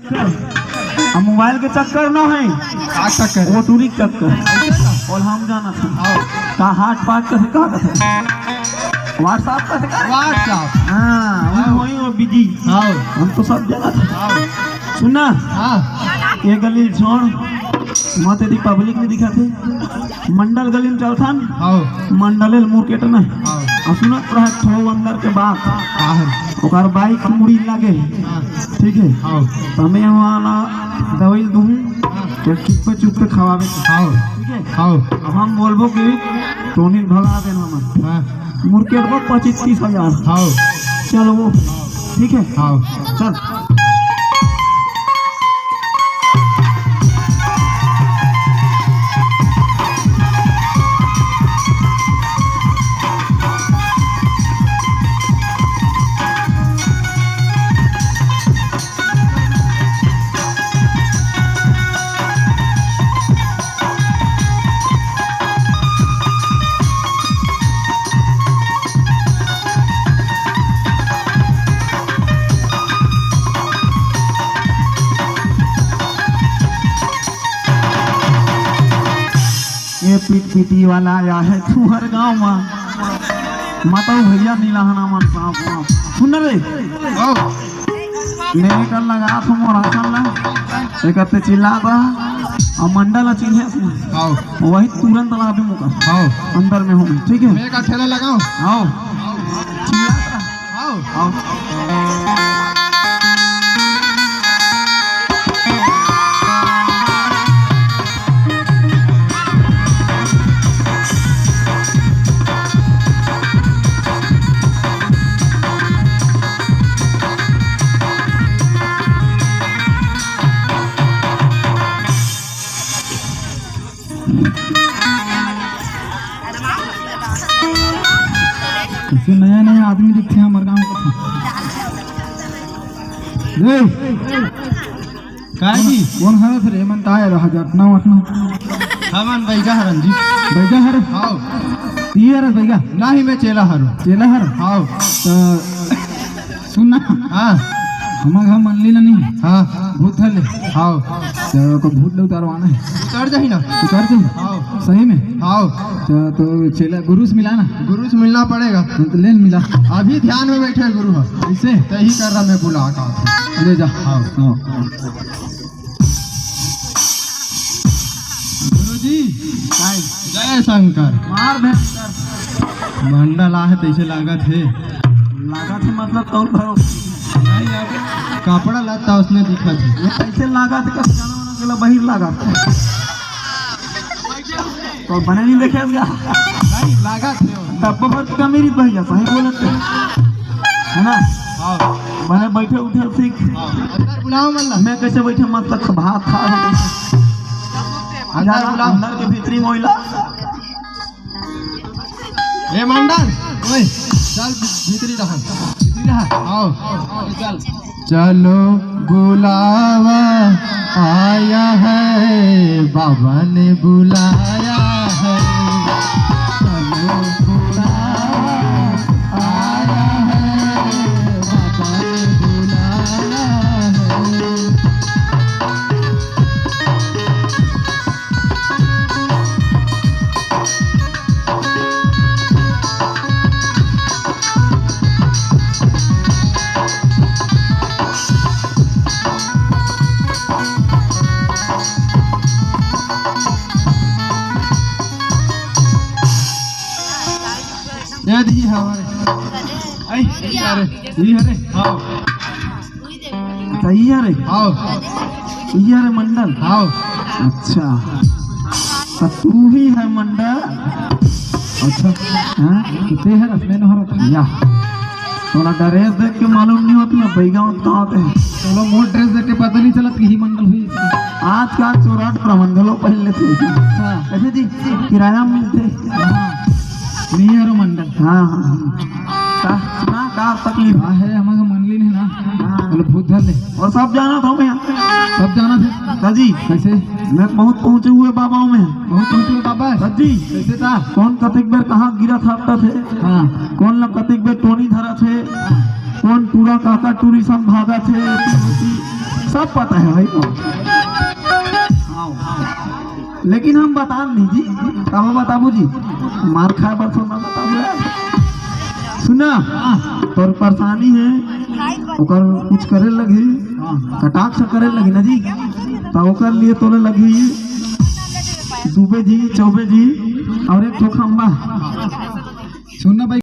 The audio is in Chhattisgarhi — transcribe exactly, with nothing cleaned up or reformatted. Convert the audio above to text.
अब मोबाइल के चक्कर न है, का चक्कर? वो टूरी के चक्कर। और हम जाना था। हाँ। का हाट पाट कथे, का कथे? WhatsApp कथे का? WhatsApp। हाँ, वो हाँ। वही वो बिजी। हाँ। हम तो सब जाना था। हाँ। सुन ना। हाँ। ये गली छोड़, मत यदि पब्लिक नहीं दिखा थे। मंडल गली में चलथन। हाँ। मंडले ल मुरकेट में। हाँ। आ सुनत रहे ठो अंदर के बात। हाँ। ओकर बाइक मुड़ी लागे। हाँ। ठीक है। हाँ। तो हमें वहाँ ना दवाई दूँ। हाँ। तो चुप्पे चुप्पे खवावे। हाँ। ठीक है। हाँ। अब हम बोलबो कि टोनी भगा देना हमन। हाँ। मुरकेट को पच्चीस तीस हजार। हाँ। चलो वो। ठीक है। हाँ। चल। ये पिटपिटी वाला आया है तुहर गाँव में। मतौ भैया नीलाहना मन सांप वाप। सुन रे। आओ। मेरे कर लगा तो मोर आसन ला। एक हत्ते चिल्ला रहा। और मंडल चिन्हे से। आओ। वही तुरंत ला दे मुका। आओ। अंदर में हूँ, ठीक है? मेरे का ठेला लगाओ। आओ। चिल्ला रहा। आओ। आओ। कइसे नया नया आदमी दिखथे हमर गांव के। ए, काय जी? कोन हरस रे? मन काय रहा जटना वटना? हमन बैगा हरन जी। बैगा हर? हाव। ती हरस बैगा? नाही, मैं चेला हरं। चेला हर? हाव। त सुन ना। हाँ। हमर घर मंडली ना नहीं। हाँ। भूत धर ले। हाव। तो को भूत ले उतारवाना है। उतर जाही ना। उतर जाही? हाव। सही में? हाव। तो, तो चेला गुरु से मिला ना। गुरु से मिलना पड़ेगा। हाँ, तो ले मिला। अभी ध्यान में बैठे हैं गुरु ह। कैसे? तही कर रहा मैं बुला का। ले जा। हाव। हाँ। गुरुजी। काय? जय शंकर। मार भयंकर। मंडल आहे तैसे लागत हे। लागत हे मतलब तौल भरोसे। नहीं, अब कपड़ा लत्ता उसने दिखत हे। ये कैसे लागत हे, कस जाना वाला गेला बहिर लागत हे। तो बने नहीं देखे क्या? नहीं, लागत हे। डब्बा भर का मेरी भैया, सही बोलत हे। है ना? हाँ। बने बैठे उठे सीख। हाँ, अंदर बुलाओ मन ला। मैं कैसे बैठे मस्त भात खा रहा हूँ। अंदर जा, बुलाओ। अंदर के भीतरी मोइला। ए मंडल, ओए, चल भीतरी रहा। भीतरी रहा। आओ, चल। चलो बुलावा आया है, बाबा ने बुलाया है। चलो बुलावा आया है, बाबा ने बुलाया है। ये दी हमारे। आई, ये हरे। हाँ। अच्छा, ये हरे? हाँ। ये हरे मंडल? हाँ। अच्छा। तो तू ही है मंडल? अच्छा। हाँ? तो ते हरस, मैं न हरस। या। तोला ड्रेस देख के मालूम नहीं होता, मैं बैगा होत कहाँ होते हैं। चलो, मोर ड्रेस देख के पता नहीं चलत कि ही मंडल हुई। आजकल चोराट प्रबंधलो पहन लेते हैं। अच्छा। कैसे जी? किराया में मिलते हैं। हाँ। नहीं हरो मंडल। हाँ, हाँ, हाँ। का, ना, का तकलीफ? का है, हमारे मंडली ने ना। हाँ। चलो, भूत धर ले। और सब जाना था मैं। सब जाना था। दादी। कैसे? मैं बहुत पहुँचे हुए बाबाओं में। बहुत पहुँचे हुए बाबा? दादी। कैसे था? कौन कतिक बेर कहाँ गिरा थापता थे? हाँ। कौन ला कतिक बेर टोनी धरा थे? कौन टूरा काका टूरी संग भागा थे? सब पता है भाई को। हाँ। लेकिन हम बता नहीं जी, तब बताबू जी, मार खाए बर थोड़ा बताबू यार। सुना, तोर परेशानी है, ओकर कुछ करे लगही, कटाक्ष करे लगही ना जी, तो ओकर लिए तोरे लगही दुबे जी, चौबे जी और एक ठो खंबा। सुनना भाई,